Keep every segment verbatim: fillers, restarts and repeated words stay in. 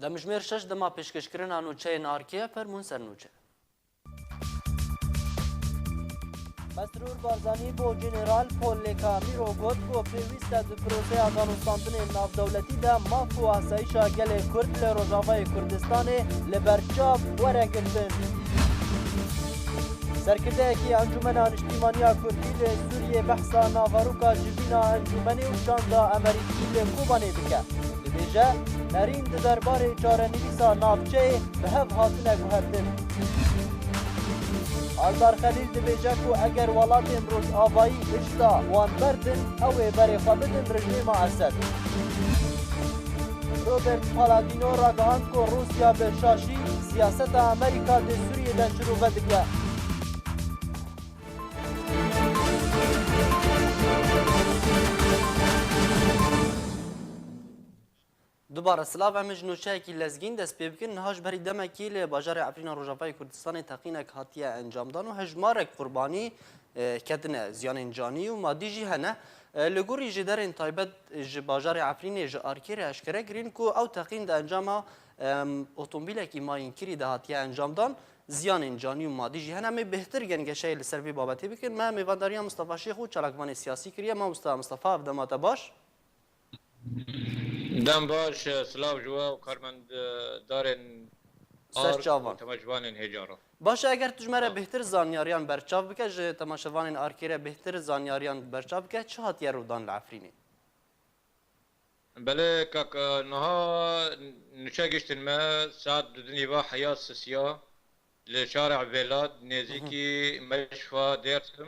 Demjimêr şeş dema pêşkêşkirina nûçeyên arkê ye, fermûn ser nûçe. Mesrûr Barzanî bo General Paul Lêka Mîro got ku pêwîst e di proseya danûstandinên navdewletî de maf û asayîşa gelê Kurd li Rojavayê Kurdistanê li ber çav were girtin. Serkirdeyekî Encûmena Niştîmaniya Kurdî li Sûriyê behsa naveroka civîna encûmenê û şanda Amerîkî li Kobanê dike. Dibêje, nerîn di derbarê çarenivîsa navçeyê bi hev hatine guhertin. Aldar Xelîl dibêje ku eger welatên Rojavayî pişta wan berdin, ew ê berê xwe bidin rejîma Esed. Robert Palladino ragihand ku Rûsya bi şaşî siyaseta Amerîka di Sûriyê de şirove dike. Dubare silav, em ê ji nûçeyekî lezgîn dest pê bikin. Niha ji berî demekî li bajarê Efrîna Rojavayê Kurdistanê teqînek hatiye encamdan û hejmarek qurbanî, e, ketine, ziyanên canî û madî jî hene. E, li gorî jêderên taybet ji bajarê Efrînê ji arkê re eşkere kirîn ku ew teqîn di encama, em, otomobîlekî mayînkirî de hatiye encamdan, ziyanên canî û madî jî hene. Em ê bêhtir gengeşeyê li ser vê babetê bikin. Me mêvandariya Mistefa Şêx û çalakvanê siyasî kiriye. Mamosta Mistefa, ev dema te baş. Dem baş, silav ji we û karmendarên Ser Ark û çavan. Temaşevanên hêja re. Baş e, eger tu ji me re Sağ ol. Bêhtir zanyariyan berçav bike, ji temaşevanên Arkê re bêhtir zanyariyan berçav bike, çi hatiye rûdan li Efrînê? Belê kak, niha nûçe giştin me, saet du dinî va heya sisiya li şara Vêlat nêzîkî meşfa Dêrsim.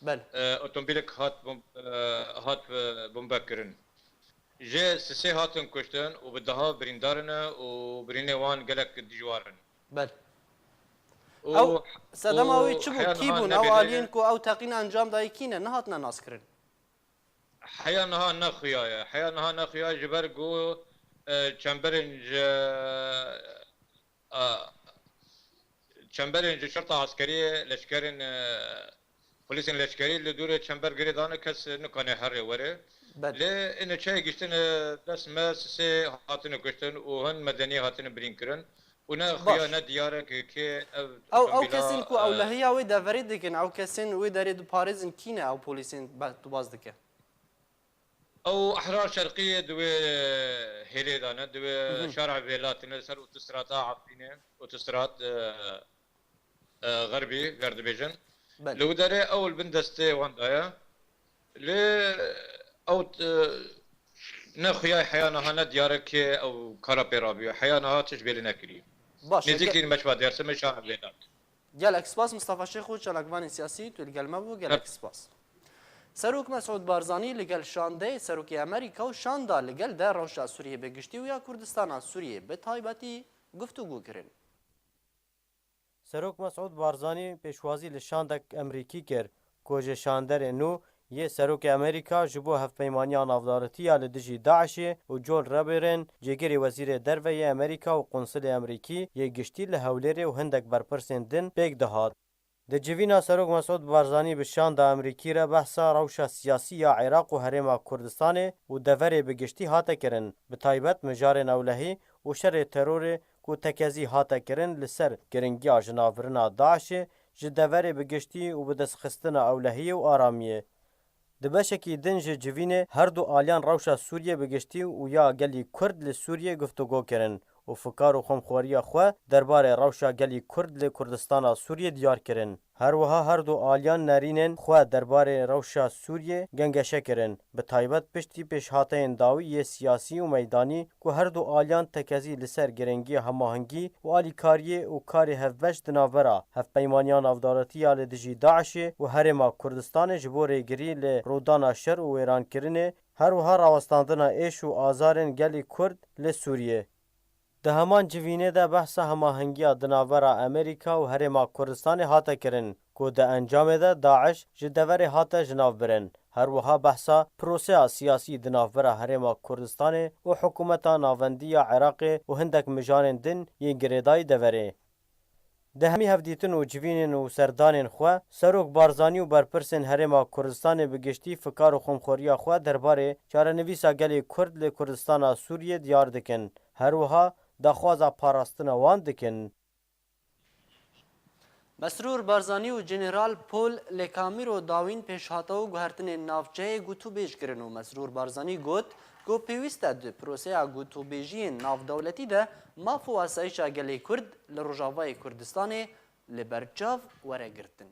Belê. E, otomobîlek hat bom-, e, hat, e, bombe kirin. Jê sisê hatin kuştin û bi deha birîndar ne û birînê wan gelek dijwar in. Belê. Û, Ew sedema û wê çi bû? Heya Kî niha bûn? Ew nebêne aliyên ku ew teqîn encam dayî kî ne? Nehatine naskirin. Heya niha nexuya ye. Heya niha nexuya ji ber ku, e, çemberên ji, e, çemberên ji şerta eskeriyê, leşkerên, e, polîsên leşkerî li dûrê çember girê dane, kes nikane herê were. Belê. Lê ê neçeyê giştine dest me sisê hatine kuştin û hin medenî hatine birîn kirin. Û ne xuya Baş. Ne diyar e ku kê ev Ew, ew otomobîla, kesên ku e, ewlehiya wê deverê dikin, ew kesên wê derê diparêzin kî ne ew polîsên be-, tu baz dike? Ew Ehrar Şerqiyê di wê hêlê de ne, di wê Mhm. şara Vêlatê ne, li ser otostrata Efrînê, otostrad, e, e, Xerbî, ger dibêjin. Belê. Li wî derê ew li bin destê wan de ye. Lê ew, e, ne xuya heya niha ne diyar e kê ew kara pê rabiyo. Heya niha tişt bêlî nekiriye. Baş e, Nêzîkî ge- meşva Dêrsimê şara Vêlat. Gelek spas Mistefa Şêx û çalakvanên siyasî, tu li gel me bû, gelek Hep. Spas. Serok Mesûd Barzanî li gel şandeyê Serokê Amerîka û şanda li gel de rewşa Sûriyê bi giştî û ya Kurdistana Sûriyê bi taybetî guftûgû kirin. Serok Mesûd Barzanî pêşwazî li şandek Amerîkî kir ku ji şanderê nû yê Serokê Amerîka ji bo hevpeymaniya navdaritî ya li dijî DAIŞê û Joel Robertên cêgirê Wezîrê Derve yê Amerîka û Qunsilê Amerîkî yê giştî li Hewlêrê û hindek berpirsên din pêk dihat. Di civîna Serok Mesûd Barzanî bi şanda Amerîkî re behsa rewşa siyasî ya Iraq û Herêma Kurdistanê û deverê bi giştî hate kirin, bi taybet mijarên ewlehî û şerê terorê ku tekezî hate kirin li ser giringiya jinavbirina DAIŞê ji deverê bi giştî û bi destxistina ewlehiyê û aramiyê. Di beşekî din ji civînê her du aliyan rewşa Sûriyê bi giştî û ya gelî Kurd li Sûriyê guftûgo kirin û fikar û xemxweriya xwe derbarê rewşa gelî Kurd li Kurdistana Sûriyê diyar kirin. Her wiha her du aliyan nerînên xwe derbarê rewşa Sûriyê gengeşe kirin. Bi taybet piştî pêşhateyên dawî yê siyasî û meydanî ku her du aliyan tekezî li ser giringiya hemahengî û alîkariyê û karê hevbeş di navbera Hevpeymaniya Navdaretî ya li dijî DAIŞê û Herêma Kurdistanê ji bo rêgirî li rûdana şer û wêrankirinê, her wiha rawestandina êş û azarên gelê Kurd li Sûriyê. Di heman civînê de behsa hemahengiya di navbera Amerîka û Herêma Kurdistanê hate kirin, ku di encamê de DAIŞ ji deverê hate jinavbirin. Her wiha behsa proseya siyasî di navbera Herêma Kurdistanê û Hikûmeta Navendî ya Iraqê û hindek mijarên din yên girêdayî deverê. Di hemî hevdîtin û civînên û serdanên xwe, Serok Barzanî û berpirsên Herêma Kurdistanê bi giştî fikar û xemxweriya xwe derbarê çarenivîsa gelê Kurd li Kurdistana Sûriyê diyar dikin. Her wiha daxwaza parastina wan dikin. Mesrûr Barzanî û General Paul Lecamero dawîn pêşhate û guhertinên navçeyê gotûbêj kirin û Mesrûr Barzanî got ku pêwîst e di proseya gotûbêjiyên navdewletî de maf û asayişa gelê Kurd li Rojavayê Kurdistanê li ber çav were girtin.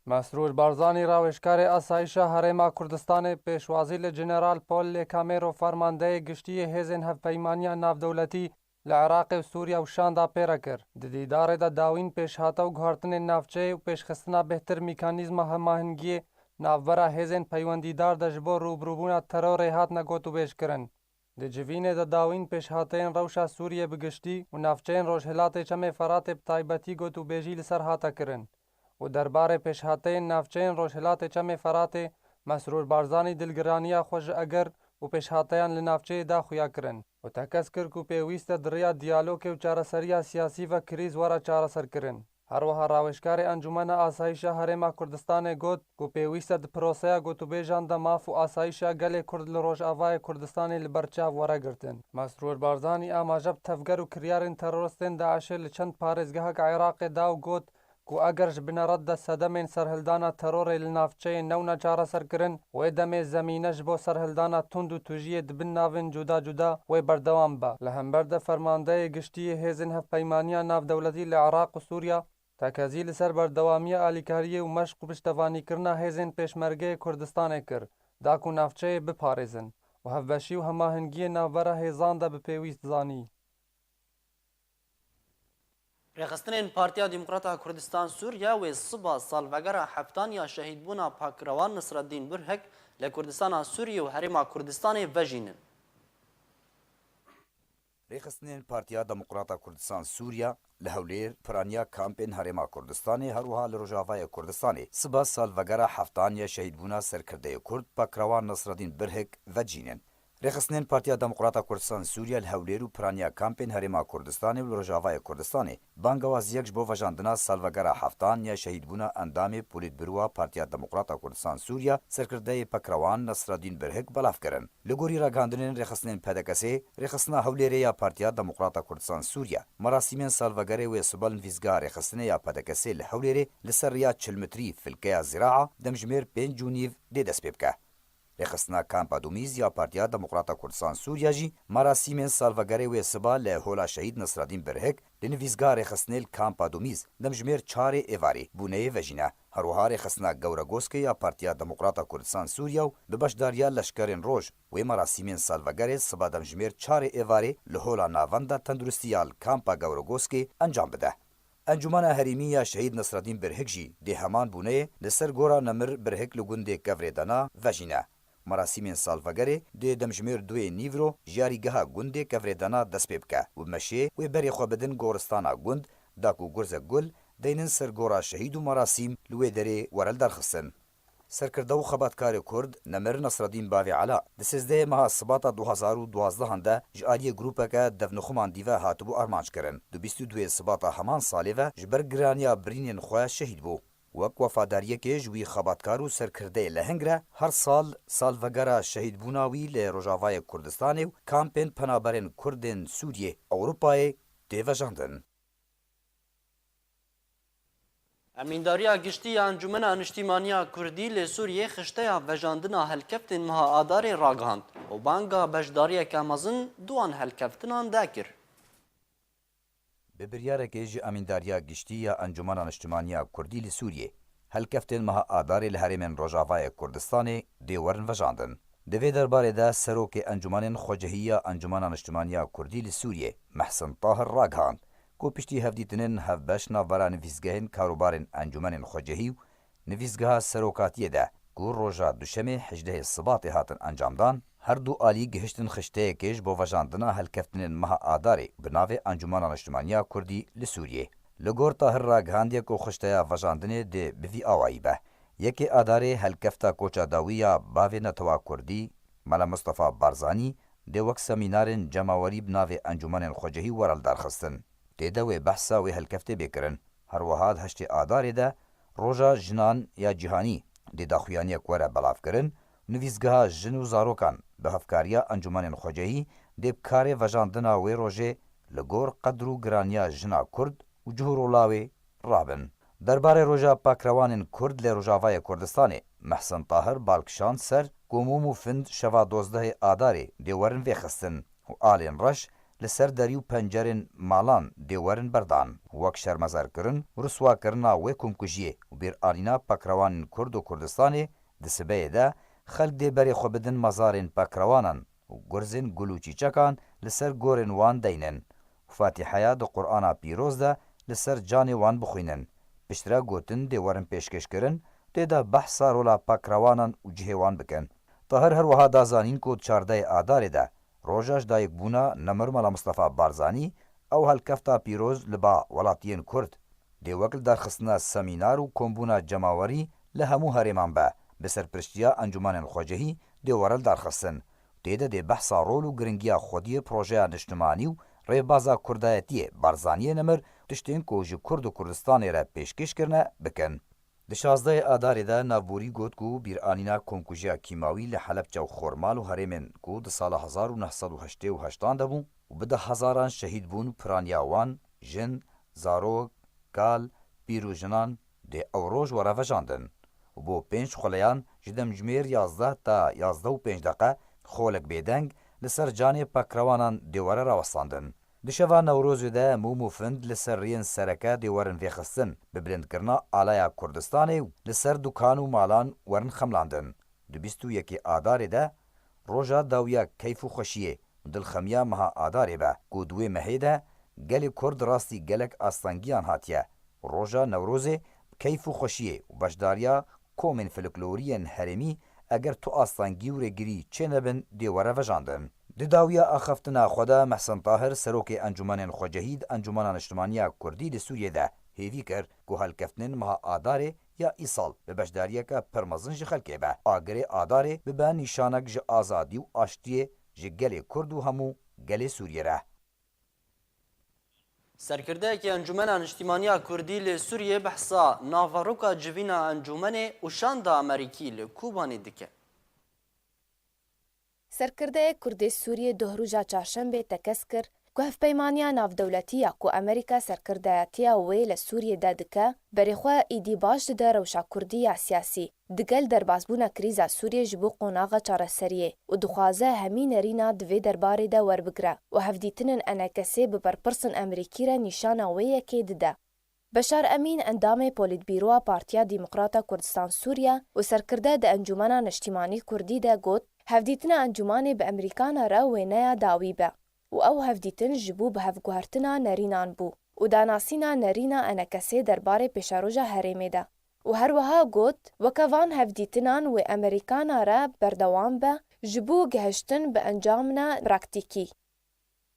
Mesrûr Barzanî, rawêjkarê Asayişa Herêma Kurdistanê, pêşwazî li General Paul Lecamero, fermandeyê giştî yê Hêzên Hevpeymaniya Navdewletî li Iraqê û Sûriye û Şam de pê re kir. Di dîdarê de dawîn pêşhate û guhertinên navçeyê û pêşxistina bêhtir mîkanîzma hemahengiyê navbera hêzên peywendîdar de ji bo rûbirûbûna terorê hatine gotûbêjkirin. Di civînê de dawîn pêşhateyên rewşa Sûriyê bi giştî û navçeyên Rojhilatê Çemê Feratê bi taybetî gotûbêjî li ser hate kirin û derbarê pêşhateyên navçeyên Rojhilatê Çemê Feratê Mesrûr Barzanî dilgiraniya xwe ji eger û pêşhateyan li navçeyê da xuya kirin û tekez kir ku pêwîst e di riya diyalogê û çareseriya siyasî ve krîz were çareserkirin. Her wiha rawêjkarê Encûmena Asayişa Herêma Kurdistanê got ku pêwîst e di proseya gotûbêjan de maf û asayişa gelê Kurd li Rojavayê Kurdistanê li ber çav were girtin. Mesrûr Barzanî amaje bi tevger û kiryarên teroristên DAIŞê li çend parêzgeheke Iraqê da û got ku eger ji bineret de sedemên serhildana terorê li navçeyê newne çareserkirin, wê demê zemîne ji bo serhildana tund û tujiyê di bin navên cuda cuda wê berdewam be. Li hember de fermandeyê giştî yê Hêzên Hevpeymaniya Navdewletî li Iraq û Sûriya tekezî li ser berdewamiya alîkariyê û meşq û piştevanîkirina hêzên Pêşmergeyê Kurdistanê kir, da ku navçeyê biparêzin û hevbeşî û hemahengiyê navbera hêzan de bi pêwîst zanî. Rêxistinên Partiya Demokrata Kurdistan Sûriye wê siba salvegera heftan ya şehîdbûna pakrewan Nisreddîn Birhik li Kurdistana Sûriye û Herêma Kurdistanê vejînin. Rêxistinên Partiya Demokrata Kurdistan Sûriye li Hewlêr, piraniya kampên Herêma Kurdistanê, her wiha li Rojavayê Kurdistanê siba salvegera heftan ya şehîdbûna serkirdeyê Kurd pakrewan Nasreddîn Birhik vecînin. Rêxistinên Partiya Demokrata Kurdistan Sûriye li Hewlêr û piraniya kampên Herêma Kurdistanê û li Rojavayê Kurdistanê bangewaziyek ji bo vejandina salvegera heftan ya şehîdbûna endamê Polîtbîroya Partiya Demokrata Kurdistan Sûriye, serkirdeyê pakrewan Nasreddîn Birhik belav kirin. Li gorî ragihandinên rêxistinên P D K S'ê, rêxistina Hewlêrê ya Partiya Demokrata Kurdistan Sûriye merasîmên salvegerê wê siba li nivîsgeha rêxistinê ya P D K S'ê li Hewlêrê li ser riya çil metrî Filkeya Zîraa, demjimêr pênc û nîv dê dest pê bike. Rêxistina Kampa Dumîz ya Partiya Demokrata Kurdistan Sûriye jî merasîmên salvegerê wê siba li Hola Şehîd Nasreddîn Birhik li nivîsgeha rêxistinê li Kampa Dumîz, demjimêr çarê êvarê, bûneyê vejîne. Her wiha rêxistina Gewregoskê ya Partiya Demokrata Kurdistan Sûriye û bi beşdariya Leşkerên Roj wê merasîmên salvegerê siba demjimêr çarê êvarê li Hola Navenda Tenduristiya li Kampa Gewregoskê encam bide. Encûmena Herêmî ya Şehîd Nasreddîn Birhik jî dê heman bûneyê li ser gora Nemir Birhik li gundê Kevrê Dana vejîne. Merasîmên salvegerê dê demjimêr duyê nîvro ji yarîgeha gundê Kevrê Dana dest pê bike û meşê wê berê xwe bidin goristana gund, da ku gurzek gul deynin ser gora şehîd û merasîm li wê derê were lidarxistin. Serkirde û xebatkarê Kurd Nemir Nasreddîn Bavê Ela di sêzdehê meha Sibata du hazar û duwazdeh de ji aliyê grûpeke devnixuman dî ve hatibû armanc kirin. Di bîst û duyê Sibata heman salê ve ji ber giraniya birînên xwe şehîd bû. Wek wefadariyekê ji wî xebatkar û serkirdeyê leheng re her sal salvegera şehîdbûna wî li Rojavayê Kurdistanê û kampên penaberên Kurd ên Sûriyê, Ewropayê tê vejandin. Emîndariya Giştî ya Encûmena Niştîmaniya Kurdî li Sûriyê xişteya vejandina helkeftên meha Adarê ragihand û banga beşdariyeke mezin di wan helkeftinan de kir. Bi biryarekê ji Emîndariya Giştî ya Encûmena Niştîmaniya Kurdî li Sûriyê, helkeftên meha Adarê li herêmên Rojavayê Kurdistanê dê werin vejandin. Di vê derbarê de Serokê Encûmenên Xwecihî ya Encûmena Niştîmaniya Kurdî li Sûriyê, Mehsin Tahir, ragihand ku piştî hevdîtinên hevbeş navbera nivîsgehên karûbarên Encûmenên Xwecihî û nivîsgeha serokatiyê de ku roja Duşemê hejdehê Sibatê hatin encamdan, her du alî gihiştin xişteyekê ji bo vejandina helkeftinên meha Adarê bi navê Encûmena Niştîmaniya Kurdî li Sûriyê. Li gor Tahir ragihandiye ku xişteya vejandinê dê bi vî awayî be. Yekê Adarê helkefta koça dawî ya bavê Netewa Kurdî, Mela Mistefa Barzanî, dê wek semînarên cemawerî bi navê Encûmenên Xwecihî were lidarxistin. Tê de wê behsa wê helkeftê bê kirin. Her wiha di heştê Adarê de Roja Jinan ya Cîhanî dê daxuyaniyek were belavkirin, nivîsgeha jin û zarokan bi hevkariya Encûmenên Xwecihî dê bi karê vejandina wê rojê li gor qedr û giraniya jina Kurd û cih û rola wê rabin. Derbarê Roja Pakrewanên Kurd li Rojavayê Kurdistanê, Mehsen Tahir bal kişand ser ku mûm û find şeva dozdehê Adarê dê werin vêxistin û alên reş li ser derî û pencerên malan dê werin berdan. Wek şermezarkirin û riswakirina wê komkujiyê û bîranîna pakrewanên Kurd û Kurdistanê, di sibeyê de xelk dê berê xwe bidin mezarên pakrewanan û gurzên gul û çîçekan li ser gorên wan deynin û Fatîheya di Qur'ana Pîroz de li ser canê wan bixwînin. Piştre gotin dê werin pêşkêşkirin, tê de behsa rola pakrewanan û cihê wan bikin. Tahir her wiha da zanîn ku di çardehê Adarê de, roja ji dayikbûna nemir Mela Mistefa Barzanî, ew helkefta pîroz li ba welatiyên Kurd dê wek lidarxistina semînar û kombûna cemawerî li hemû herêman be, bi serpiriştiya encûmenên xwecihî dê were lidarxistin. Tê de dê behsa rol û giringiya xwediyê projeya niştimanî û rêbaza kurdayetiyê Barzaniyê Nemir tiştên ku ji Kurd û Kurdistanê re pêşkêş kirine bikin. Di şazdehê Adarê de navborî got ku bîranîna komkujiya kîmawî li Helebçe û Xormal û herêmên ku di sala hezar û neh sed û heştê û heştan de bû û bi deh hezaran şehîd bûn, piraniya wan, jin, zarok, kal, pîr û jinan dê ew roj were vejandin û bo pênc xuleyan ji demjimêr yazdeh ta yazdeh û pênc deqe xolek bêdeng li ser canê pakrewanan dê were rawestandin. Di şeva Newrozê de mûm û find li ser riyên sereke dê werin vêxistin, bi bilindkirina alaya Kurdistanê û li ser dukan û malan werin xemlandin. Di bîst û yekê Adarê de roja dawiya keyf û xweşiyê û dilxemiya meha Adarê be ku di wê mehê de gelê Kurd rastî gelek astengiyan hatiye. Roja Newrozê bi keyf û xweşiyê û beşdariya komên folklorî yên herêmî, eger tu astengî û rêgirî çênebin, dê were vejandin. Di dawiya axaftina xwe de Mehsen Tahir, serokê Encûmenên Xwecehî di Encûmena Niştimanî ya Kurdî li Sûriyê de hêvî kir ku helkeftinên meha Adarê ya îsal bi beşdariyeke pir mezin ji xelkê be. Agirê Adarê bibe nîşanek ji azadî û aştiyê ji gelê Kurd û hemû gelê Sûriyê re. Serkirdeyekî Encûmena Niştîmaniya Kurdî li Sûriyê behsa naveroka civîna encûmenê û şanda Amerîkî li Kobanê dike. Serkirdeyê Kurdê Sûriyê doh roja çarşembê tekez kir ku hevpeymaniya navdewletî ya ku Amerîka serkirdeyatiya wê li Sûriyê de dike, berê xwe êdî baş dide rewşa kurdî ya siyasî. Digel derbasbûna krîza Sûriyê ji bo qonaxa çareseriyê û dixwaze hemî nerîna di vê derbarê de werbigire û hevdîtinên enekesê bi berpirsên Amerîkî re nîşana wê yekê dide. Beşar Emîn endamê Polîtbîroya Partiya Demokrata Kurdistan Sûriye û serkirde di Encûmena Neştîmanî Kurdî de got, Hevdîtina encûmanê bi Amerîkana re wêneya dawî be û ew hevdîtin ji bo bihevguhertina nerînan bû û danasîna nerîna enekesê derbarê pêşeroja herêmê de. Û her wiha got, Weke van hevdîtinan wê Amerîkana re berdewam be ji bo gihiştin bi encamina praktîkî.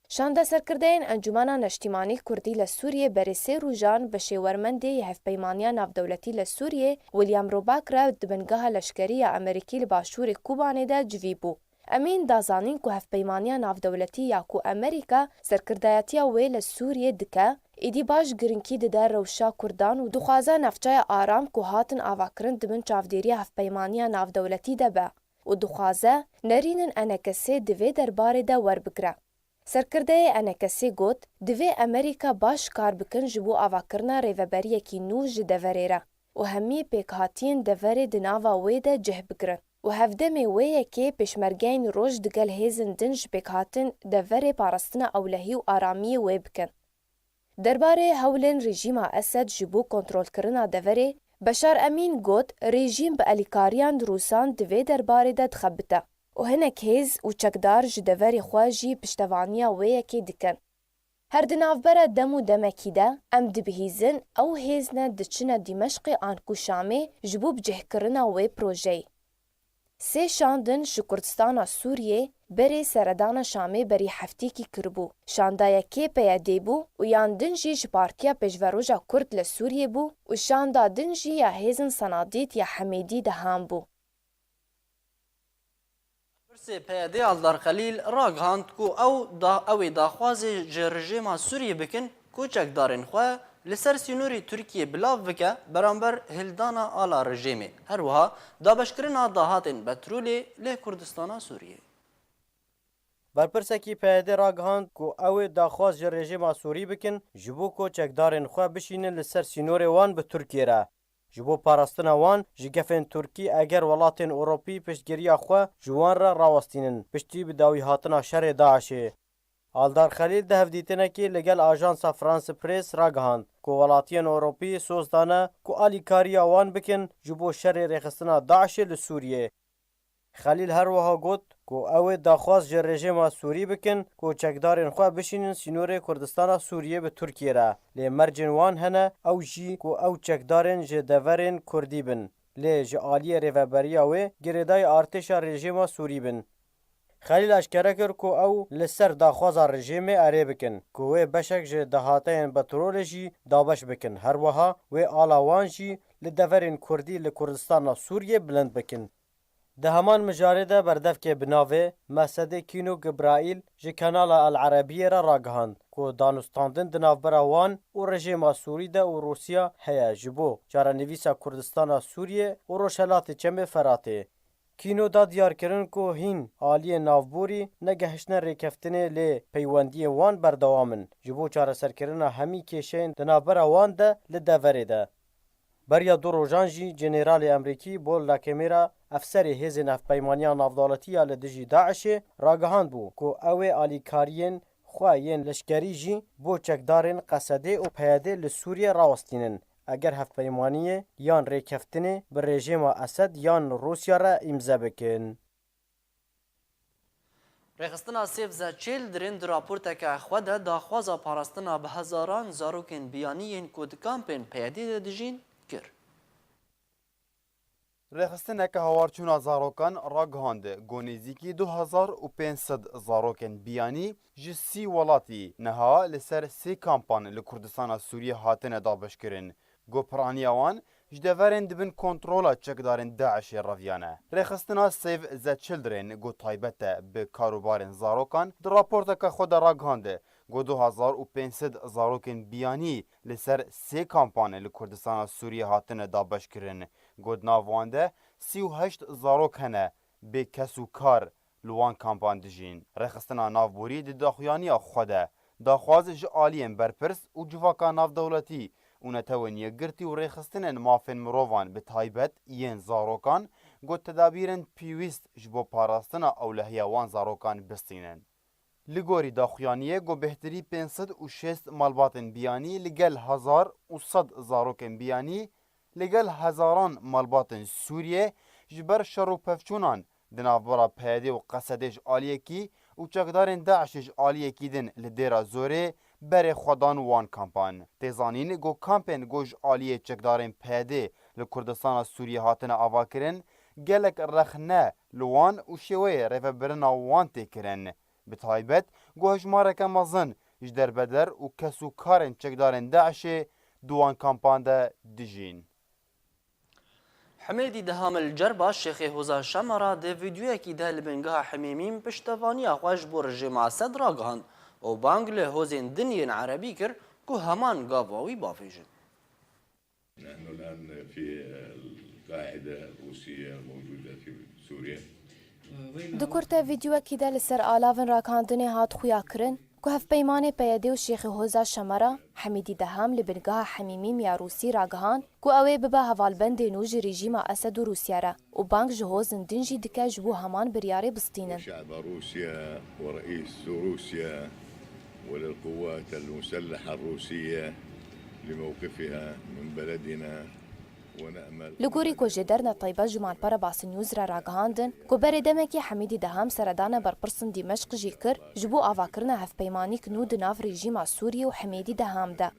Şanda serkirdeyên Encûmena Neştîmanî Kurdî li Sûriyê berê sê rojan bi şêwermendê yê Hevpeymaniya Navdewletî li Sûriyê William Roback re di bingeha leşkerî ya Amerîkî li başûrê Kobanê de civî bû. Emîn da zanîn ku Hevpeymaniya Navdewletî ya ku Amerîka serkirdayetiya wê li Sûriyê dike, êdî baş girîngî dide rewşa Kurdan û dixwaze navçeya aram ku hatin avakirin di bin çavdêriya Hevpeymaniya Navdewletî de be û dixwaze nerînên enekesê di vê derbarê de werbigire. Serkirdeyê enekesê got, Divê Amerîka baş kar bikin ji bo avakirina rêveberiyekî nû ji deverê re û hemî pêkhatiyên deverê di nava wê de cih bigirin û hevdemê wê yekê pêşmergeyên roj digel hêzên din ji pêkhatin deverê parastina ewlehî û aramiyê wê bikin. Derbarê hewlên rejîma Esed ji bo kontrolkirina deverê, Beşar Emîn got, Rejîm bi alîkariyan di Rûsan di vê derbarê de dixebite û hinek hêz û çekdar ji deverê xwe jî piştevaniya wê yekê dikin. Her di navbera dem û demekî de em dibihîzin ew hêz ne diçine Dîmeşqê anku Şamê ji bo bicihkirina wê projeyê. Sê şandin ji Kurdistana Sûriyê berê seredana Şamê berî heftîkî kiribû. Şanda yekê P Y D bû û yan din jî ji Partiya Pêşveroja Kurd li Sûriyê bû û şanda din jî ya hêzên Senadîd ya Hemêdî de ham bû. Pirsê P Y D Aldar Xelîl ragihand ku ew da, ew ê daxwazê ji rejêma Sûriyê bikin ku çekdarên xwe li ser sînorê Tirkiyê bilav bike beramber hildana ala rejêmê. Her wiha dabeşkirina dahatên petrolê li Kurdistana Sûriyê. Berpirsekî P Y D ragihand ku ew ê daxwaz ji rejîma Sûrî bikin, ji bo ku çekdarên xwe bişînin li ser sînorê wan bi Tirkiyê re. Ji bo parastina wan ji gefên Tirkî, eger welatên Ewropî piştgiriya xwe ji wan re rawestînin, piştî bi dawî hatina şerê DAIŞê. Aldar Xelîl di hevdîtinekî li gel ajansa France Press ragihand ku welatiyên Ewropî soz dane ku alîkariya wan bikin ji bo şerê rêxistina DAIŞê li Sûriyê. Xelîl her wiha got ku ew ê daxwaz ji rejîma Sûrî bikin ku çekdarên xwe bişînin sînorê Kurdistana Sûriyê bi Tirkiyê re. Lê mercên wan hene, ew jî ku ew çekdarên ji deverên Kurdî bin. Lê ji aliyê rêveberiya wê girêdayî artêşa rejîma Sûrî bin. Xelîl eşkere kir ku ew li ser daxwaza rejîmê erê bikin, ku wê beşek ji dahateyên petrolê jî dabeş bikin. Her wiha wê ala wan jî li deverên Kurdî li Kurdistana Sûriyê bilind bikin. Di heman mijarê de berdevkê bi navê Mesedê Kîno Gibraîl ji Kanala El Erebiyê re ragihand ku danûstandin di navbera wan û rejîma Sûrî de û Rûsya heye ji bo çarenivîsa Kurdistana Sûriyê û Rojhelatê Çemê Feratê. Kîno da diyarkirin ku hîn aliyên navborî negehiştine rêkeftinê, lê peywendiyên wan berdewam in ji bo çareserkirina hemî kêşeyên di navbera wan de li deverê de. Beriya du rojan jî Generalê Emerîkî Paul Nakemera, efserê Hêzên Hevpeymaniya Navdewletî ya li dijî DAIŞê, ragihandbû ku ew ê alîkariyên xwe yên leşkerî jî bo çekdarên Qesedê û P Y D li Sûriyê rawestînin, eger hevpeymaniyê yan rêkeftinê bi rejîma Esed yan Rûsya re îmze bikin. Rêxistina Save the Children di raporteke xwe de daxwaza parastina bi hezaran zarokên biyanî yên ku di kampên P Y D'ê de dijîn kir. Rêxistineke hawarçûna zarokan ragihand ku nêzîkî du hezar û pênc sed zarokên biyanî ji sî welatî niha li ser sê kampan li Kurdistana Sûriyê hatine dabeşkirin. Ku piraniya wan ji deverên di bin kontrola çekdarên DAIŞê reviyane. Rêxistina Save the Children ku taybet e bi karûbarên zarokan di raporteke xwe de ragihande ku du hezar û pênc sed zarokên biyanî li ser sê kampan li Kurdistana Sûriyê hatine dabeşkirin. Ku di nav wan de sî û heşt zarok hene bê kes û kar li wan kampan dijîn. Rêxistina Navborî di daxuyaniya xwe de daxwaz ji aliyên berpirs û civaka navdewletî û Netewên Yekgirtî û rêxistinên mafên mirovan bi taybet yên zarokan ku tedabîrên pêwîst ji bo parastina ewlehiya wan zarokan bistînin. Li gorî daxuyaniyê ku bêhtirî pênc sed û şêst malbatên biyanî li gel hezar û sed zarokên biyanî li gel hezaran malbatên Sûriyê ji ber şer û pevçûnan di navbera P Y D û Qesedê ji aliyekî û çekdarên DAIŞê ji aliyekî din li Dêra Zorê berê xwe dan wan kampan. Tê zanîn ku kampên ku ji aliyê çekdarên P Y D li Kurdistana Sûriyê hatine avakirin, gelek rexne li wan û şêweyê rêvebirina wan tê kirin. Bi taybet ku hejmareke mezin ji derbeder û kes û karên çekdarên DAIŞê di wan kampan de dijîn. Hemêdî Deham li cerba Şêxê Hoza Şemera di vîdyoyekî de li bingeha Hemêmîm piştevaniya xwe ji bo rejîma Esed ragihand û bang li hozên din yên erebî kir ku heman gava wî bavêjin. نحن الآن في القاعدة الروسية الموجودة في سوريا. Di kurte vîdyoyekî de li ser alavên ragihandinê hat xuyakirin ku hevpeymanê P Y D û Şêxê Hoza Şemera, Hemîdî Deham li bingeha Hemîmîm ya Rûsî ragihand ku ew ê bibe hevalbendê nû ji rejîma Esed û Rûsya re û bang ji hozên din jî dike ji bo heman biryarê bistînin. شعب روسيا ورئيس روسيا وللقوات المسلحة الروسية لموقفها من بلدنا. Li gorî ku jêder netaybet ji malpera Basî News re ragihandin ku berê demekî Hemîdî Deham seredana berpirsên Dîmeşq jî kir ji bo avakirina hevpeymanîk nû di nav rejîma Sûriyê û Hemêdî Deham de.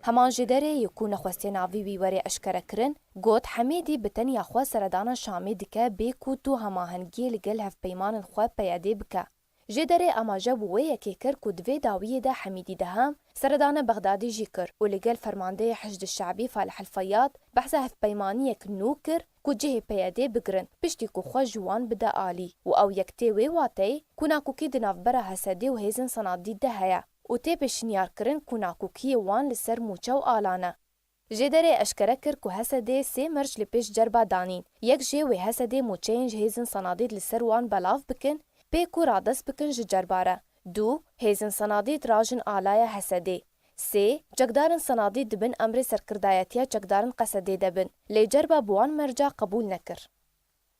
Heman jêderê yê ku nexwestiye navê wî were eşkerekirin, got Hemêdî bi tenya xwe seredana Şamê dike bê ku tu hemahengiyê li gel hevpeymanên xwe P Y D bike. Jêderê amaje bi wê yekê kir ku di vê dawiyê de Hemîdî Deham seredana Bexdadê jî kir û li gel fermandeyê Hişd Şe'bî Falih El Feyyad behsa hevpeymaniyek nû kir ku cihê P Y D bigirin, piştî ku xwe ji wan bide alî û ew yek tê wê wateyê ku nakokî di navbera H S D û hêzên Senadî de heye û tê pêşniyarkirin ku nakokiyê wan li ser mûçe û alan e. Jêderê eşkere kir ku H S D sê merc li pêş cerba danîn. Yek jê wê H S D mûçeyên ji hêzên Senadî li ser wan belav bikin, Pê ku radest bikin ji cerba re, du, hêzên senadî dirajin alaya Hesedê. Sê, çekdarên senadî di bin emrê serkirdayetiya çekdarên Qesedê de bin. Lê cerba bi wan merca qebûl nekir.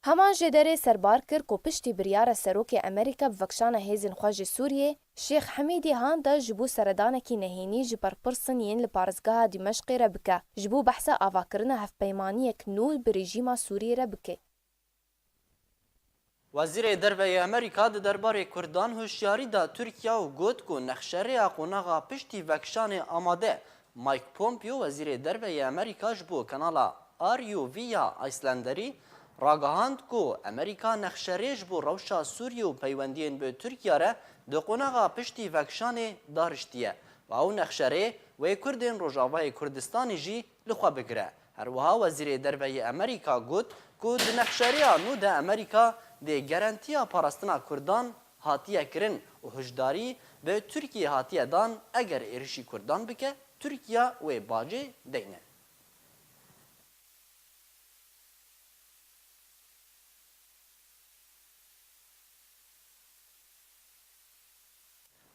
Heman jêderê serbar kir ku piştî biryara serokê Amerîka bi vekşana hêzên xwe ji Sûriyê, Şêx Hemîdî han da ji bo seredanekî nehênî ji berpirsên yên li parêzgeha Dîmeşqê re bike, ji bo behsa avakirina hevpeymaniyek nû bi rejîma Sûriyê re bike. Wezîrê Derve yê Amerîka di derbarê Kurdan hişyarî da Tirkiya û got ku nexşerêya qonaxa piştî vekşanê amade. Mike Pompeo, Wezîrê Derve yê Amerîka ji bo kanala R U V ya Îslenderî ragihand ku Amerîka nexşerê ji bo rewşa Sûriyê û peywendiyên bi Tirkiya re di qonaxa piştî vekşanê dariştiye û ew nexşerê wê Kurdên Rojavayê Kurdistanê jî li xwe bigire. Her wiha Wezîrê Derve yê Amerîka got ku di nexşereya nû de Amerîka dê garantiya parastina Kurdan hatiye kirin û hişdarî bi Tirkiyê hatiye dan eger êrişî Kurdan bike, Tirkiya wê bacê deyne.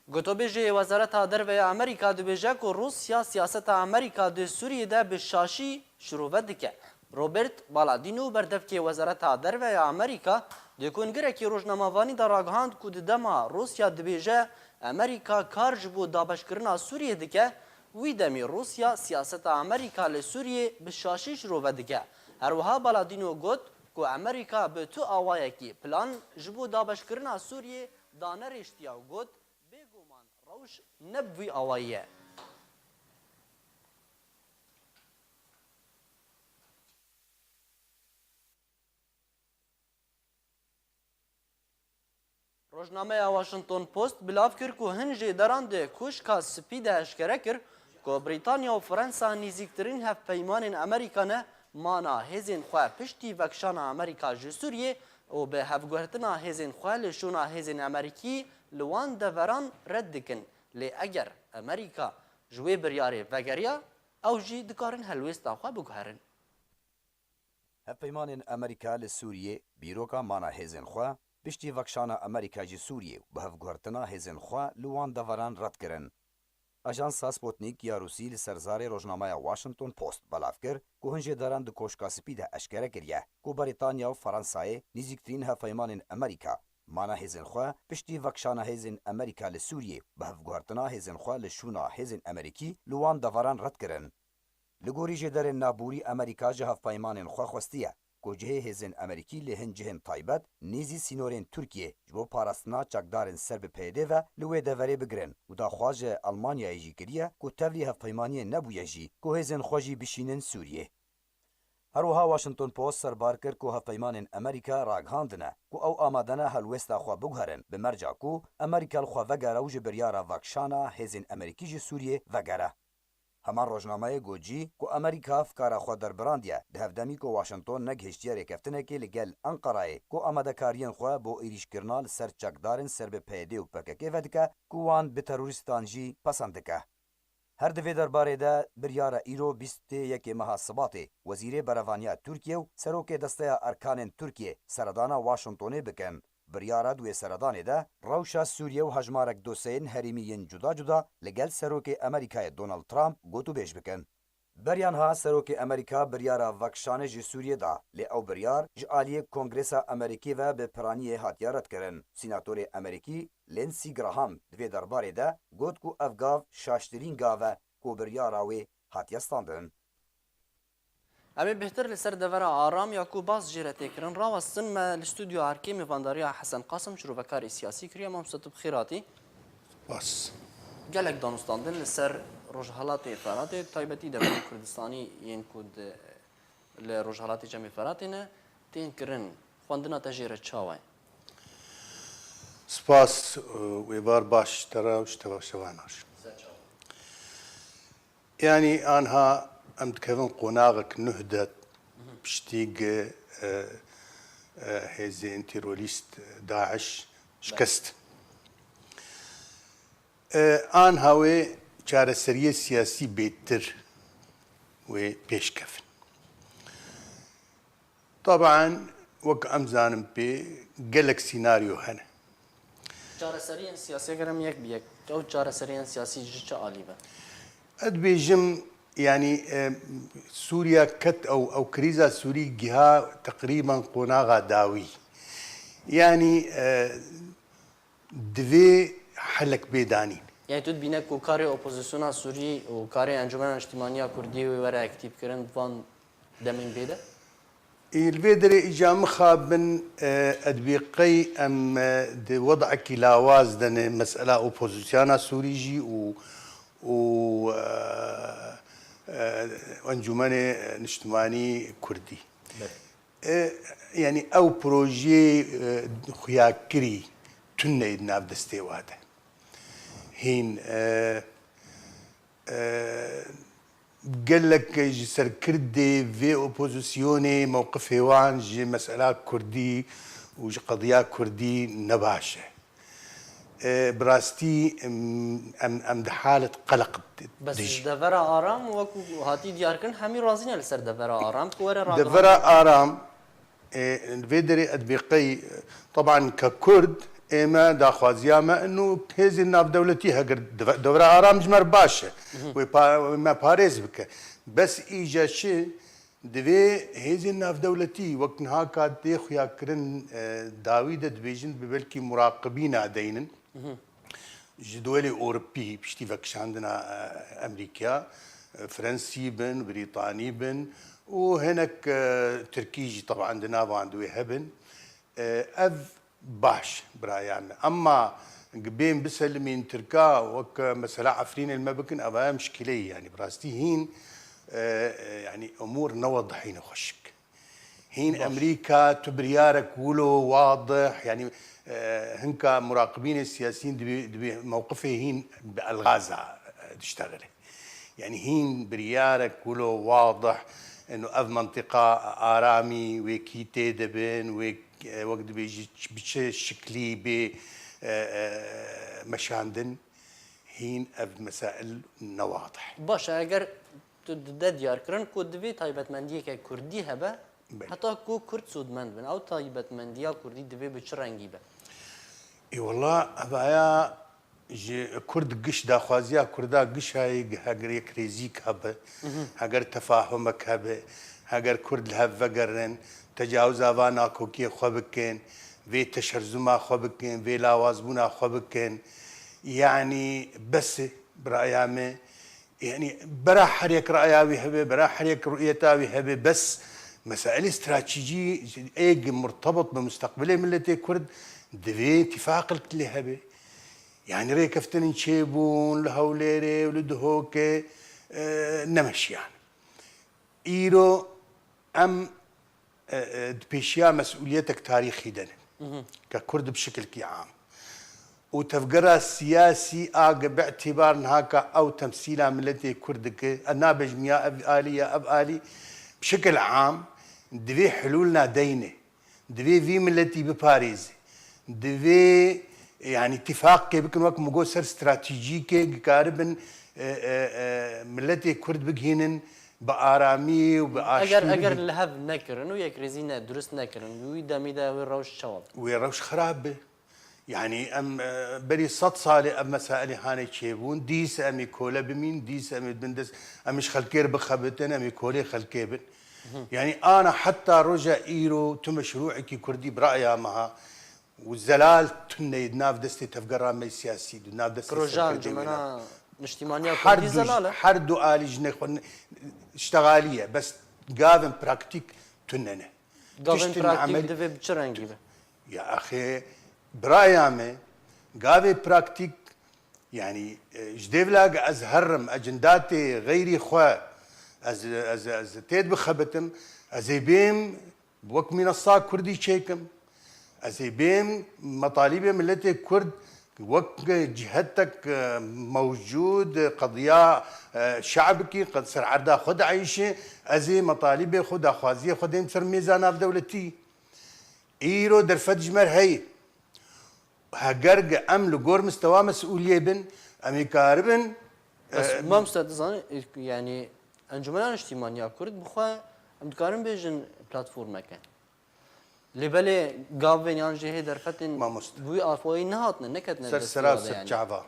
Gotobêjê Wezareta Derve ya Amerîka dibêje ku Rûsya siyaseta Amerîka di Sûriyê de bi şaşî şirove dike. Robert Paladino, berdevkê Wezareta Derve ya Amerîka, di kongirekî rojnamevanî de ragihand ku di dema Rûsya dibêje Amerîka kar ji bo dabeşkirina Sûriyê dike, wî demî Rûsya siyaseta Amerîka li Sûriyê bi şaşî şirove dike. Her wiha Paladino got ku Amerîka bi tu awayekî plan ji bo dabeşkirina Sûriyê danerêştiye û got, Bêguman rewş ne bi vî awayî ye. Rojnameya Washington Post belav kir ku hin jêderan di Koşka Spî de eşkere kir ku Brîtanya û Fransa nêzîktirîn hevpeymanên Amerîka ne, mana hêzên xwe piştî vekşana Amerîka ji Sûriyê û bi hevguhertina hêzên xwe li şûna hêzên Amerîkî li wan deveran red dikin. Lê eger Amerîka ji wê biryarê vegeriya, ew jî dikarin helwêsta xwe biguherin. Hevpeymanên Amerîka li Sûriyê bîroka mana hêzên xwe piştî vekşana Amerîka ji Sûriyê û bi hevguhertina hêzên xwe li wan deveran red kirin. Ajansa Sputnik ya Rûsî li ser zarê rojnameya Washington Post belav kir ku hin jêderan di Koşka Spî de eşkere kiriye ku Brîtanya û Fransayê nêzîktirîn hevpeymanên Amerîka mana hêzên xwe piştî vekşana hêzên Amerîka li Sûriyê û bi hevguhertina hêzên xwe li şûna hêzên Amerîkî li wan deveran red kirin. Li gorî jêderên navborî Amerîka ji hevpeymanên xwe xwestiye ku cihê hêzên Amerîkî li hin cihên taybet nêzî sînorên Tirkiyê ji bo parastina çekdarên ser bi P Y D ve li wê deverê bigirin û daxwaz ji Elmanyayê jî kiriye ku tevlî hevpeymaniyê nebûye jî ku hêzên xwe jî bişînin Sûriyê. Her wiha Washington Post serbar kir ku hevpeymanên Amerîka ragihandine ku ew amade ne helwêsta xwe biguherin bi merca ku Amerîka li xwe vegere û ji biryara vekşana hêzên Amerîkî ji Sûriyê vegere. Heman rojnameyê got jî ku Amerîka fikara xwe derbirandiye, di hevdemî ku Washington negihiştiye rêkeftinekê li gel Enqerayê ku amadekariyên xwe bo êrîşkirina li ser çekdarên ser bi P Y D û P K K vedike ku wan bi terorîstan jî pesend dike. Her di vê derbarê de biryara îro bîst û yekê meha Sibatê Wezîrê Berevaniya Tirkiye û Serokê Desteya Erkanên Tirkiye seredana Washingtonê bikin. Biryara di wê seredanê de rewşa Sûriye û hejmarek dosyeyên herêmî yên cuda cuda li gel Serokê Amerîkayê Donald Trump gotûbêj bikin. Beriya niha Serokê Amerîka biryara vekişanê ji Sûriyê da, lê ew biryar ji aliyê Kongresa Amerîkî ve bi piraniyê hatiye redkirin. Sînatorê Amerîkî Lindsey Graham di vê derbarê de got ku ev gav şaştirîn gav e ku biryara wê hatiye standin. Em ê bêhtir li ser devera aram ya ku baz jê re tê kirin rawestin. Me li stûdyoya erkê mêvandariya Hesen Qasim, şirovekarê siyasî kiriye. Mamoste, tu bi xêr hatî. Spas. Gelek danûstandin li ser Rojhelatê Feratê, taybetî deverên Kurdistanî yên ku di, li Rojhelatê Çemê Feratê ne, tên kirin. Xwendina te jê re çawa ye? Spas û êvar baş ji te re û ji tevaşevanan jî. Ser çawa? Yanî anha em dikevin qonaxek nuh de piştî gi, e, e, hêzên terorîst DAIŞ şikest. E, anha wê çareseriyê siyasî bêtir wê pêş kevin. Taban, wek em zanin pê gelek sînaryo hene. Çareseriyên siyasî eger em yek bi yek, ew çareseriyên siyasî ji çi alî be? Ez dibêjim, yanî, e, Sûriya ket ew, ew krîza Sûrî giha teqrîben qonaxa dawî. Yanî, e, divê helek bê danîn. Yani tu dibîne ku karê opozisyona Sûrî û karê Encûmena Niştimanî ya Kurdî wê were aktîfkirin van demên bê de? Ê, li vê derê îca mixabin, e, ez dibê qey em, e, di wedekî lawaz de ne mesela opozisyona Sûrî jî û, û, e, e, Encûmenê Niştimanî Kurdî. Belê. E, yanî ew projeyê, e, xuyakirî tune di nav destê wa de. Hîn, e, e, gelek ji serkirdê vê opozisyonê mewqifê wan ji mesela Kurdî û ji qediya Kurdî ne baş e. E, bi rastî, em, em, em di halet qeleq de Bes dijî. Ji devera Aram, wekû hatî diyarkirin, hemî razî ne li ser devera Aram ku were ragihandin. Devera Aram, e, vê derê ez dibê qey, e, teban ke Kurd, ê me daxwaziya me ino hêzên navdewletî hegir deve-, devera Aram ji me re baş e. Mhm. Wê pa-, wê me parêz bike. Bes îca çi, divê hêzên navdewletî wek niha ka tê xuyakirin, e, dawî de dibêjin bi belkî muraqibîna deynin. Mhm. Ji duwelê Ewropî piştî vekişandina, e, Amerîka, e, Frensî bin, Brîtanî bin û hinek, e, Tirkî jî teban di nav wan duwê hebin. E, ev baş biraya me. Emma bên biselimîn Tirka wek mesela Efrînê li me bikin, eva ye mişkileyî, yanî bi rastî hîn, e, e, yanî umûr ne wedihî ne xweşik. Hîn Baş. Amerîka tu biryarek wilo wadih, yanî, e, hinka muraqibînê siyasî dibê, dibê mewqifê hîn bi elxaza, e, diştexile. Yanî hîn biryarek wilo wadih, eno ev mentiqa aramî wê kî tê de bin, wê, e, wek dibêjî ç-, bi çi şiklî bê, e, e, meşandin, hîn ev mesail ne wadih. Baş e, eger tu dide diyarkirin ku divê taybetmendiyeke Kurdî hebe, Belê. Heta ku Kurd sûdmend bin, ew taybetmendiya Kurdî divê bi çi rengî be? Ê wela, evaya ji Kurd giş, daxwaziya Kurda gişayê heger yekrêzîk hebe, Mhm. heger tefahumek hebe, heger Kurd li hev vegerin, tecawiza va nakokiyê xwe bikin, vê teşerzuma xwe bikin, vê lawazbûna xwe bikin. Yanî bes e, bi raya me, Yanî bera her yek raya wî hebe, bera her yek ru'yeta wî hebe, bes mesailê stratejî êg murtebit bi mustaqbilê miletê Kurd divê tîfaqek lê hebe. Yanî rêkeftinên çêbûn li Hewlêrê û li Dihokê, e, nemeşiyan. Îro em e, e, di pêşiya mesûliyetek tarîxî de ne. Mhm. Ke Kurd bi şikilkî am. Û tevgera siyasî a ge bi îtîbar niha ka ew temsîla miletê Kurd dike, ez nabêjim ya ev alî ya ev alî, bi şikil am divê hilûl nadeyne. Divê vî miletî biparêze. Divê, yanî, tîfaqkê bikin wek min got ser stratejîkê, dikaribin, e, e, e, miletê Kurd bigihînin bi aramî û bi Eger, aştî eger bigihînin. Li hev nekirin û yekrêzî ne, durust nekirin, wî demî de wê rewş çawa be? Wê rewş xirab be. Yanî em, e, berî sed salê ev mesailê hanê çêbûn, dîs em ê kole bimîn, dîs em ê bindest, em ê ji xelkê re bixebitin, em ê kolê xelkê bin. Mhm. Yanî ana heta roja îro tu meşrûekî Kurdî bi raya me ha, û zelal tune di nav destê tevgera me siyasî, di nav destê Proje serkirdê wê ne. Encûmena Niştimaniya Her Kurdî du, zelal e. Her du alî ji nexwe ne-, ştexalî ye, bes gavên praktîk tune ne. Gavên Tiştên praktîk emelî divê bi çi rengî be? Ya axê, biraya me, gavê praktîk, yanî, e, ji dêvla ge ez herim, ecindatê xeyrî xwe, ez, ez, ez têd bixebitim, ez ê bêm, Wek mînesa Kurdî çêkim. Ez ê bêm metalîbê miletê Kurd wek cihetek, e, mewcûd, qediya, e, şe'bikî qed ser erda xwe dieyşe, ez ê metalîbê xwe, daxwaziyê xwe dêm ser mêza navdewletî. Îro derfet ji me re heye. Heger ge em li gor mistewa mesûliyê bin, em ê karibin, Bes, e, mamoste, tu zanî, yanî Encûmena Niştîmaniya Kurd bi xwe, em dikarin bêjin platformeke. Lê belê gavên yan jî hê derfetên Mamoste. Bi wî avoyî nehatine, neketine Ser dest sera û ser çava.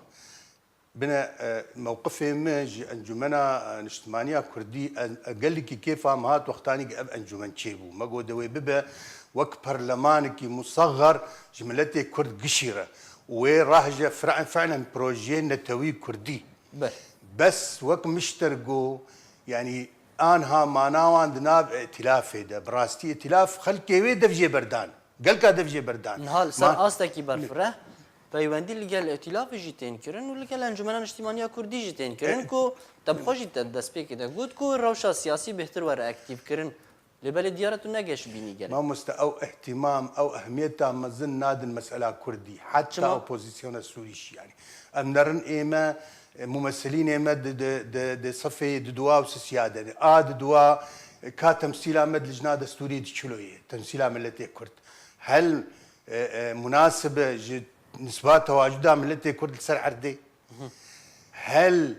Bine, e, mewqifê min ji Encûmena, e, Niştimaniya Kurdî, e, e, gelekî kêfa min hat wextanî ev encûmen çêbû. Me got, dewê bibe wek perlemanekî musaxer ji miletê Kurd gişîre. Û wê rahje fre-, fi'len projeyê netewî Kurdî. Be. Bes wek miştergo, yanî anha mana wan di nav îtîlafê de. Bi rastî îtîlaf xelkê wê dev jê berdan. Gelka dev jê berdan. Niha li ser Ma- astekî berfireh, peywendî li gel îtîlafê jî tên kirin û li gel Encûmena Niştîmaniya Kurdî jî tên kirin E- ku te bi xwe jî te destpêkê de got ku rewşa siyasî bêhtir were aktîv kirin. Lê belê diyar e tu ne geş bînî gelek. Mamoste, ew ihtimam, ew ehmiyeta mezin nadin mesela Kurdî. Heta Çima? Opozisyona Sûrî jî yanî. Em nerin ê me, e, mumesilînê me di, di, di, di sefê di dua û sisiya de ne. A di dua, e, ka temsîla me di lijna destûrî di çilo ye. Temsîla miletê Kurd. Hel, e, e, munasibe ji nisba tewacuda miletê Kurd li ser erdê. Hel,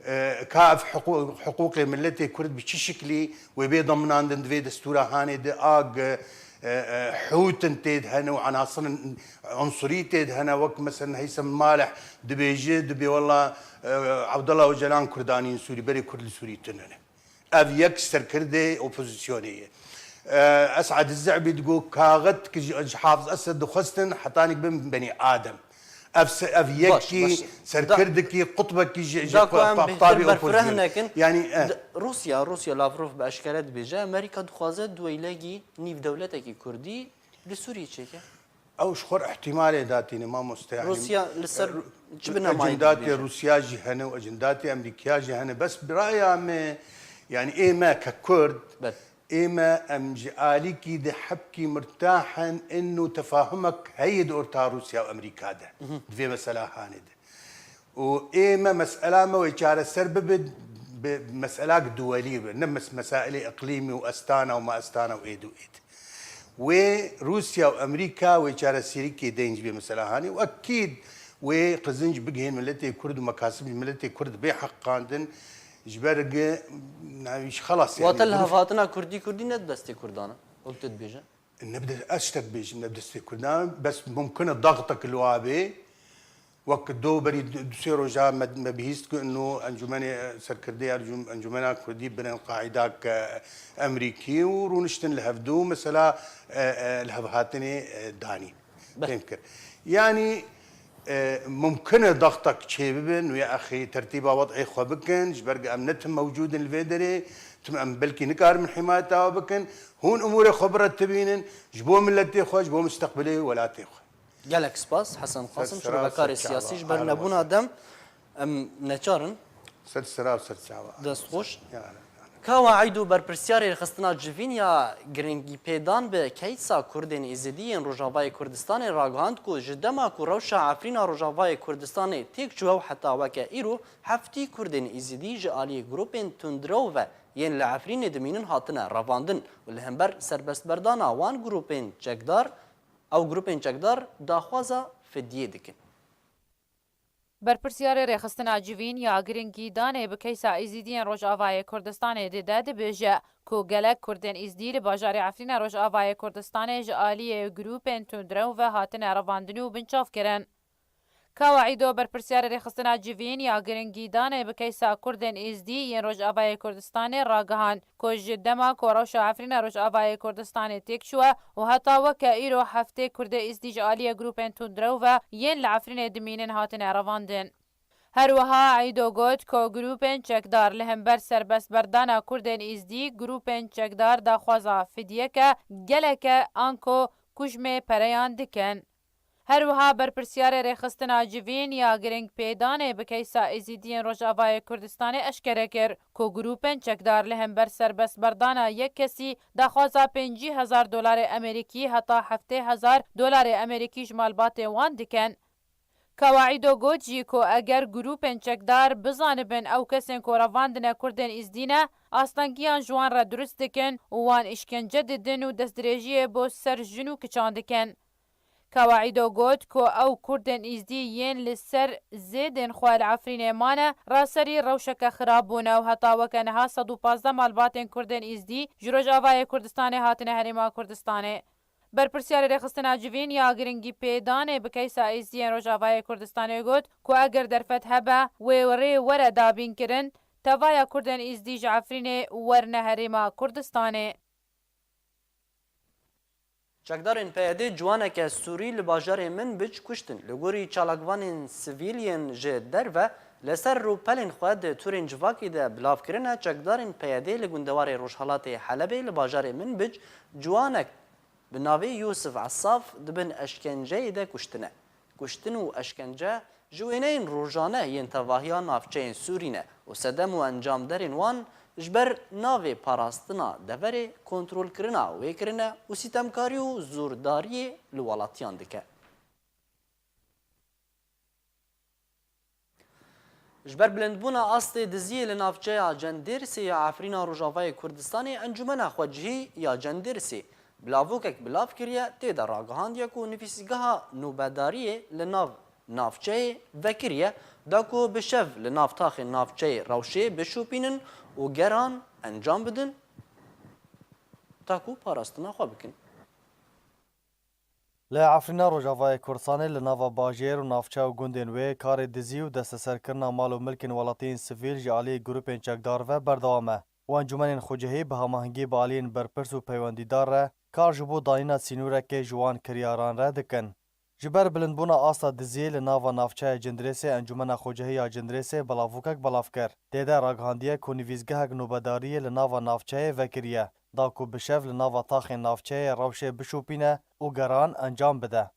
e, ka ev hiqû-, hiqûqê miletê Kurd bi çi şiklî wê bê daminandin di vê destûra hanê de a g-, e, e, hûtin tê de hene û enasirin unsurî tê de hene, wek mesela Heysem Maleh dibêje, dibê wela, e, Abdullah Ocalan Kurdanî li Sûrî, berê Kurd li Sûrî tune ne. Ev yek serkirdê opozisyonê ye. E, Esad Ze'bî digot, kaxit ki ji, ji Hafiz Esed dixwestin, hetanî bin benî Adem. Ev se-, ev Baş, yekî baş. serkirdekî, qutbekî ji, ji Da ku em pa-, bêhtir paqtabî berfireh opozisyonê. nekin, Yani, e. di-, Rûsya, Rûsya Lavrov bi eşkere dibêje, Amerîka dixwaze duweylegî nîvdewletekî Kurdî li Sûriyê çêke. Ew ji xwe ihtimalê datîne, mamoste, yanî, Rûsya li ser e, çi binemayî ecendatê dibêje? Rûsya jî hene û ecendatê Amerîkaya jî hene. Bes bi raya me, yanî ê me ke Kurd, Bet. ê me em ji alîkî de hebkî mirtah in, ino tefahumek heye di orta Rûsya û Amerîka de, Mhm. di vê mesela hanê de. Û ê me mesela me wê çareser bibe bi meselak duwelî be, ne mes-, mesailê iqlîmî û estana û ma estana û êd û êd. Wê Rûsya û Amerîka wê çareserîkê deyn ji vê mesela hanê û ekîd wê qizînc bigihên miletê Kurd û mekasib ji miletê Kurd bê heqandin ji ber gi-, navî ji xelas, Wate yanî li zirûf- hevhatina Kurdî, Kurdî ne di destê Kurdan e, wek tu dibêje? Ne bi de-, ez tiştek bêjim, ne bi destê Kurdan, bes mumkin e daxtek li wa bê. Wek do berî du, du sê roja me, me bihîst ku ino encûmenê, e, serkirdê encûm-, encûmena Kurdî birin qaîdak, e, Emerîkî û rûniştin li hevdu, mesela, e, e, li hevhatinê, e, danî. Be- Fêm kir. Yanî, e, mumkin e daxtek çêbibin, wê axê tertîba wed'ê xwe bikin, ji ber ku em ne tim mewcûd in li vê derê, tim em belkî nikarin himayeta we bikin, hûn umûrê xwe biretibînin, ji bo miletê xwe, ji bo misteqbilê welatê xwe. Gelek spas, Hesen Qasim, ji xwe bekarê siyasî ji ber nebûna dem em neçar in. Ser sera û ser çava. Dest xweş. Ya, ya. Kawa Eydo, berpirsiyarê rêxistina civîn ya giringîpêdan bi keysa Kurdên Êzidî yên Rojavayê Kurdistanê ragihand ku ji dema ku rewşa Efrîna Rojavayê Kurdistanê têk çû ew heta weke îro heftî Kurdên Êzidî ji aliyê grûpên tundrew ve yên li Efrînê dimînin hatine revandin û li hember serbestberdana wan grûpên çekdar, ew grûpên çekdar daxwaza fidyê dikin. Berpirsiyarê rêxistina civîn ya giringî danê bi keysa Êzîdiyên Rojavayê Kurdistanê dide dibêje ku gelek Kurdên Êzidî li bajarê Efrîna Rojavayê Kurdistanê ji aliyê grûpên tundrew ve hatine revandin û binçav kirin. Kawa Îdo, berpirsiyarê rêxistina civîn ya giringî danê bi keysa Kurdên Êzdî yên Rojavayê Kurdistanê ragihand ku ji dema ku rewşa Efrîna Rojavayê Kurdistanê têk çûye û heta weke îro heftê Kurdê Êzdî ji aliyê grûpên tundrew ve yên li Efrînê dimînin hatine revandin. Her wiha Îdo got ku grûpên çekdar li hember serbestberdana Kurdên Êzdî, grûpên çekdar daxwaza fidyeke geleke anko kujmê pereyan dikin. Her wiha berpirsiyarê rêxistina civîn ya giringpêdanê bi keysa Êzîdiyên Rojavayê Kurdistanê eşkere kir ku grûpên çekdar li hember serbestberdana yek kesî daxwaza pêncî hezar dolarê Amerîkî heta heftê hezar dolarê Amerîkî ji malbatê wan dikin. Kawaîdo got jî ku eger grûpên çekdar bizanibin ew kesên ku revandine Kurdên Îzdî ne, astengiyan ji wan re durust dikin û wan îşkence didin û destdirêjiyê bo ser jin û kiçan dikin. Kawaîdo got ku ew Kurdên Îzdî yên li ser zêdên xwe li Efrînê mane, raserî rewşeke xirab bûne û heta weke niha sed û pazdeh malbatên Kurdên Îzdî ji Rojavayê Kurdistanê hatine Herêma Kurdistanê. Berpirsiyarê rêxistina civîn ya giringî pêdanê bi keysa Êzdiyên Rojavayê Kurdistanê got ku eger derfet hebe, wê rê were dabînkirin, tevaya Kurdên Êzdî ji Efrînê werne herêma Kurdistanê. Çekdarên P Y D'ê ciwaneke Sûrî li bajarê Minbic kuştin. Li gorî çalakvanên sivîl yên ji derve li ser rûpelên xwe di torên civakî de bilav kirine, çekdarên P Y D'ê li gundewarê rojhelatê Helebê li bajarê Minbic ciwanek bi navê Yûsif Esaf di bin eşkenceyê de kuştine. Kuştin û eşkence ji wêneyên rojane yên tevahiya navçeyên Sûrî ne û sedem û encamderên wan ji ber navê parastina deverê, kontrolkirina wê kirine û sîtemkarî û zordariyê li welatiyan dike. Ji ber bilindbûna astê diziyê li navçeya Cendêrsê ya Efrîna Rojavayê Kurdistanê, Encûmena Xwecihî ya Cendêrsê bilavokek bilav kiriye, tê de ragihandiye ku nivîsgeha nûbedariyê li nav navçeyê vekiriye, da ku bi şev li nav taxên navçeyê rewşê bişopînin û geran encam bidin, ta ku parastina xwe bikin. Li Efrîna Rojavayê Kurdistanê li nava bajêr û navçe û gundên wê karê dizî û desteserkirina mal û milkên welatiyên sivîl ji aliyê grûpên çekdar ve berdewam e û encûmenên xwecihî bi hemahengî bi aliyên berpirs û peywendîdar re kar ji bo danîna sînoreke ji wan kiryaran re dikin. Ji ber bilindbûna asta diziyê li nava navçeya Cindirêsê Encûmena Xwecihî ya Cindirêsê belavokek belav kir. Tê de ragihandiye ku nivîsgehek nobedariyê li nava navçeyê vekiriye, da ku bi şev li nava taxên navçeyê rewşê bişopîne û geran encam bide.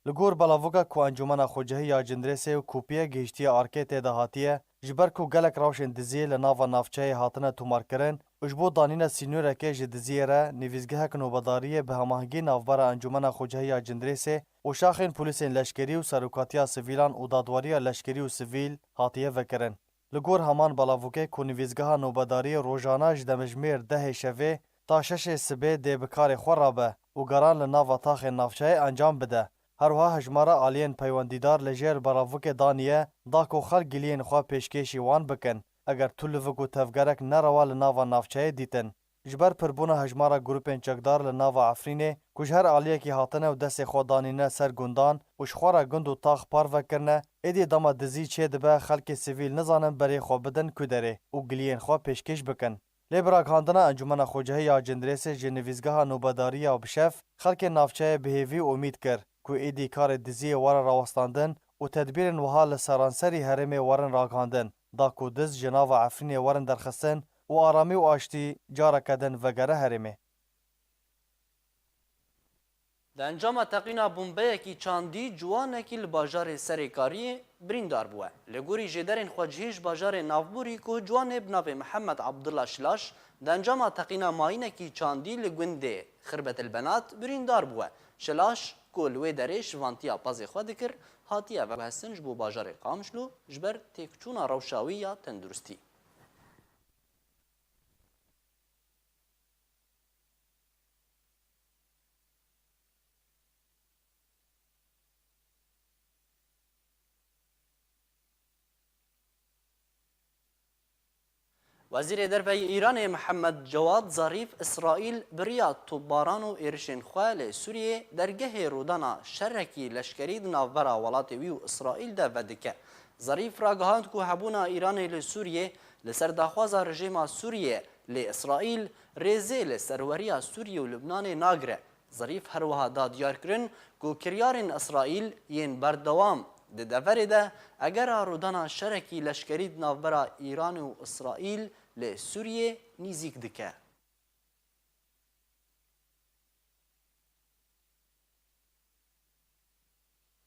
Li gor belavoka ku Encûmena Xwecihî ya Cindirêsê û kopiyek gihiştiye arkê tê de hatiye, ji ber ku gelek rewşên diziyê li nava navçeyê hatine tomarkirin û ji bo danîna sînoreke ji diziyê re nivîsgehek nobedariyê bi hemahengî navbera Encûmena Xwecihî ya Cindirêsê û şaxên polîsên leşkerî û serokatiya sivîlan û dadweriya leşkerî û sivîl hatiye vekirin. Li gor heman belavokê ku nivîsgeha nobedariyê rojane ji demjimêr dehê şevê ta şeşê sibê dê bi karê xwe rabe û geran li nava taxên navçeyê encam bide. Her wiha hejmara aliyên peywendîdar li jêr belavokê daniye da ku xelk giliyên xwe pêşkêşî wan bikin, eger tu livik û tevgerek nerewa li nava navçeyê dîtin. Ji ber pirbûna hejmara grûpên çekdar li nava Efrînê ku ji her aliyekî hatine û destê xwe danîne ser gundan û ji xwe re gund û tax parve kirine, êdî dema dizî çêdibe, xelkê sivîl nizanin berê xwe bidin ku derê û giliyên xwe pêşkêş bikin. Lê bi ragihandina Encûmena Xwecihî ya Cindirêsê ji nivîsgeha nobedarî ya bi şev, xelkê navçeyê bi hêvî û umîd kir ku êdî karê diziyê were rawestandin û tedbîrên wiha li seranserî herêmê werin ragihandin, da ku diz ji nava Efrînê werin derxistin û aramî û aştî careke din vegere herêmê. Di encama teqîna bombeyekî çandî ciwanekî li bajarê Serêkariyê birîndar bûye. Li gorî jêderên xwecihî ji bajarê Navborî ku ciwanê bi navê Mihemed Abdullah Şilaş di encama teqîna mayînekî çandî li gundê Xirbetilbenat birîndar bûye. Şilaş ku li wê derê şivantiya pezê xwe dikir, hatiye veguhestin ji bo bajarê Qamişlo ji ber têkçûna rewşa wî ya tenduristî. Wezîrê Derve yê Îranê Mihemed Cewad Zarîf Îsraîl bi riya topbaran û êrişên xwe li Sûriyê dergehê rûdana şerekî leşkerî di navbera welatê wî û Îsraîl de vedike. Zarîf ragihand ku hebûna Îranê li Sûriyê li ser daxwaza rejîma Sûriyê lê Îsraîl rêzê li serweriya Sûriyê û Lubnanê nagire. Zarîf her wiha da diyar kirin ku kiryarên Îsraîl yên berdewam di deverê de egera rûdana şerekî leşkerî di navbera Îranê û Îsraîl li Sûriyê nîzîk dike.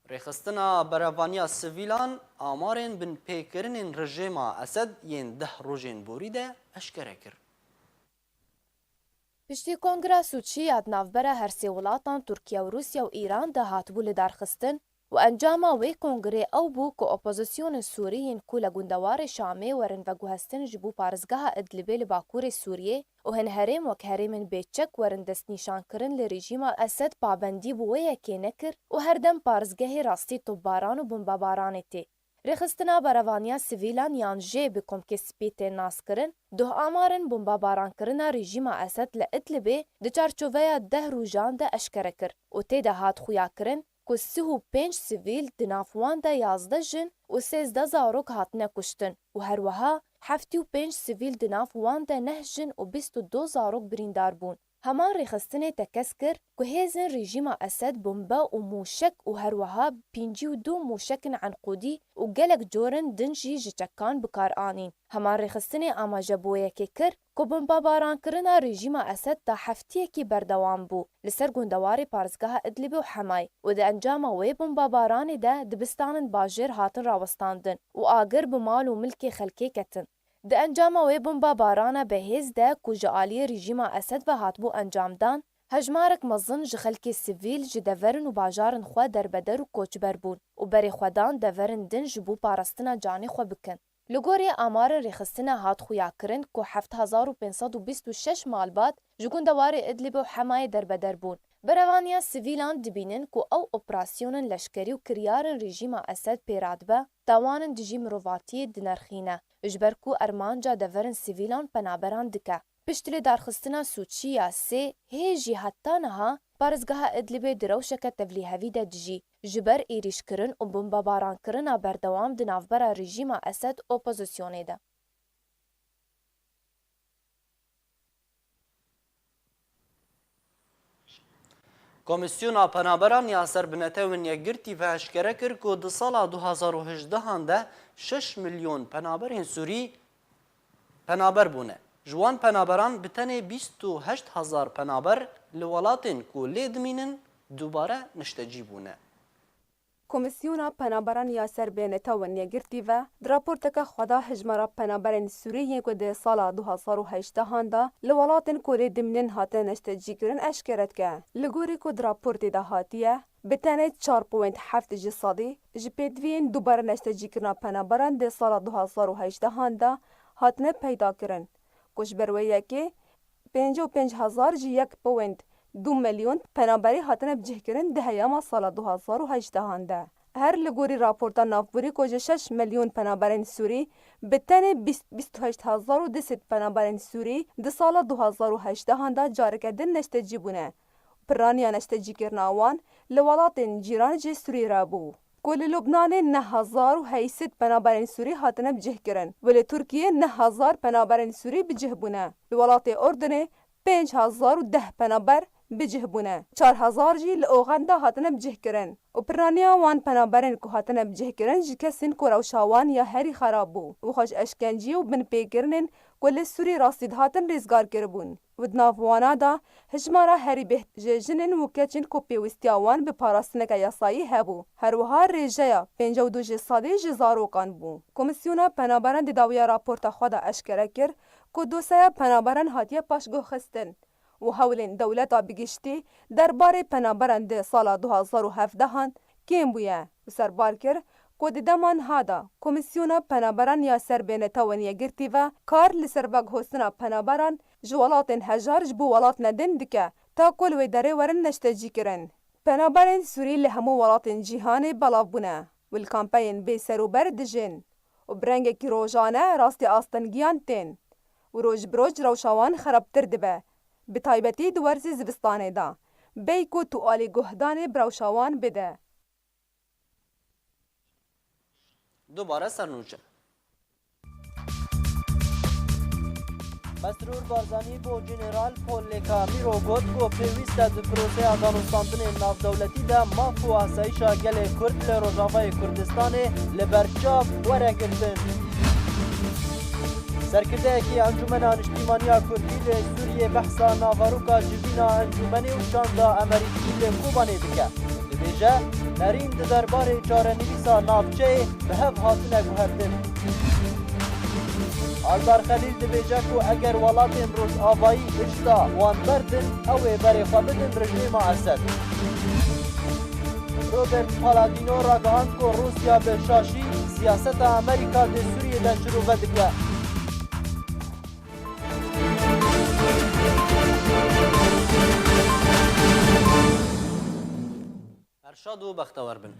Rêxistina Berevaniya Sivîlan amarên binpêkirinên rejêma Esed yên deh rojên borî de eşkere kir. Piştî kongres û çiya di navbera her sê welatan Tirkiye û Rûsya û Îran de hatibû lidarxistin û encama wê kongrê ew bû ku opozisyonên Sûrî yên ku li gundewarê Şamê werin veguhestin ji bo parêzgeha Idlibê li bakurê Sûriyê û hin herêm wek herêmên bêçek werin destnîşankirin, li rejîma Esed pabendî bi wê yekê nekir û her dem parêzgehê rastî topbaran û bombebaranê tê. Rêxistina Berevaniya Sivîlan yan jê bi Komkê Spî tên naskirin, duh amarin bombabarankirina rejîma Esed li Idlibê di çarçoveya deh rojan de eşkere kir û tê de hat xuyakirin ku sih û pênc sivîl, di nav wan de yazdeh jin û sêzdeh zarok hatine kuştin û her wiha heftê û pênc sivîl, di nav wan de neh jin û bîst û du zarok birîndar bûn. Heman rêxistinê tekez kir ku hêzên rejîma Esed bombe û mûşek û her wiha pêncî û du mûşekên enqûdî û gelek corin din jî ji çekan bi kar anîn. Heman rêxistinê amaje bi wê yekê kir ku bombabarankirina rejîma Esed ta heftiyekî berdewam bû li ser gundewarê parêzgeha Idlibê û Hemayê û di encama wê bombabaranê de dibistanên bajêr hatin rawestandin û agir bi mal û milkê xelkê ketin. Di encama wê bombabarana bihêz de ku ji aliyê rejîma Esed ve hatibû encamdan, hejmarek mezin ji xelkê sivîl ji deverin û bajarin xwe derbeder û koçber bûn û berê xwe dan deverin din ji bo parastina canê xwe bikin. Li gorî amarên rêxistina hat xuyakirin ku heft hezar û pênc sed û bîst û şeş malbat ji gundewarê Idlibê û Hemayê derbeder bûn. Berevaniya sivîlan dibînin ku ew operasyonên leşkerî û kiryarên rejîma Esed pê radibe, tawanên dijî mirovatiyê dinerxîne, ji ber ku armanca deverên sivîlan penaberan dike. Pişt li darxistina Sûçî ya sê hê jî heta niha parêzgeha Idlibê di rewşeke tevlîhevî de dijî, ji ber êrîşkirin û bombabarankirina berdewam di navbera rejîma Esed opozisyonê de. Komîsyona Penaberan ya ser bi Netewên Yekgirtî ve eşkere kir ku di sala du hazar û hejdehan de şeş milyon penaberên Sûrî penaber bûne. Ji wan penaberan bi tenê bîst û heşt hezar penaber li welatên ku lê dimînin dubare niştecî bûne. Komîsyona Penaberan ya ser bi Netewên Yekgirtî ve di raporteke xwe de hijmara penaberên Sûrî yên ku di sala du hezar û hejdehan de li welatên ku lê dimînin hatine neştecîkirin eşkere dike. Li gorî ku di raportê de hatiye, bi tenê çar point heft ji sedî ji pêdiviyên dubare neştecîkirina penaberan di sala du hezar û hejdehan de hatine peydakirin, ku ji ber wê yekê pêncî û pênc hezar ji yek point du milyon penaberî hatine bicihkirin di heyama sala du hezar û hejdehan de. Her li gorî raporta navborî ku ji şeş milyon penaberên Sûrî bi tenê bîst, bîst û heşt hezar û du sed penaberên Sûrî di sala du hezar û hejdehan de careke din neştecî bûne. Piraniya neştecîkirina wan li welatên cîran ji Sûrî re bû. Ku li Lubnanê neh hezar û heyt sed penaberên Sûrî hatine bicihkirin û li Tirkiyê neh hezar penaberên Sûrî bicih bûne. Li welatê Urdunê pênc hezar û deh penaber bicih bûne. Çar hezar jî li Oxenda hatine bicihkirin û piraniya wan penaberên ku hatine bicihkirin ji kesên ku rewşa wan ya herî xerab bû û xwe ji eşkenciyê û binpêkirinên ku li Sûrî rastî dihatin rêzgar kiribûn. Û di nav wana de hijmara herî bêht ji jinên û keçên ku pêwistiya wan bi parastineke yasayî hebû. Her wiha rêjeya pêncî û du ji sedî ji zarokan bû. Komîsyona Penaberan di dawiya raporta xwe de eşkere kir ku dosyeya penaberan hatiye paşguhxistin û hewlên dewleta bi giştî derbarê penaberan di sala du hezar û hevdehan kêm bûye û serbar kir ku di dema niha de Komîsyona Penaberan ya ser bi Netewên Yekgirtî ve kar li ser veguhostina penaberan ji welatên hejar ji bo welatine din dike, ta ku li wê derê werin neştecîkirin. Penaberên Sûrî li hemû welatên cîhanê belav bûne û li kampeyên bêserûber dijîn û bi rengekî rojane rastî astengiyan tên û roj bi roj rewşa wan xerabtir dibe, bi taybetî di werzê zivistanê de. Bêyî ku tu alî guhdanê bi rewşa wan bide. Dubare sernûçe. Mesrûr Barzanî bo General Paul Lêka Mîro got ku pêwîst e di proseya danûstandinên navdewletî de maf û asayîşa gelê Kurd li Rojavayê Kurdistanê li ber çav were girtin. Serkirdeyekî Encûmena Niştîmaniya Kurdî li Sûriyê behsa navaroka civîna encûmenê û şanda Amerîkî li Kobanê dike. Dibêje, nerîn di derbarê çarenivîsa navçeyê bi hev hatine guhertin. Aldar Xelîl dibêje ku eger welatên Rojavayî pişta wan berdin, ew ê berê xwe bidin rejîma Esed. Robert Palladino ragihand ku Rûsya bi şaşî siyaseta Amerîka di Sûriyê de şirove dike. Her şad û bextewer bin.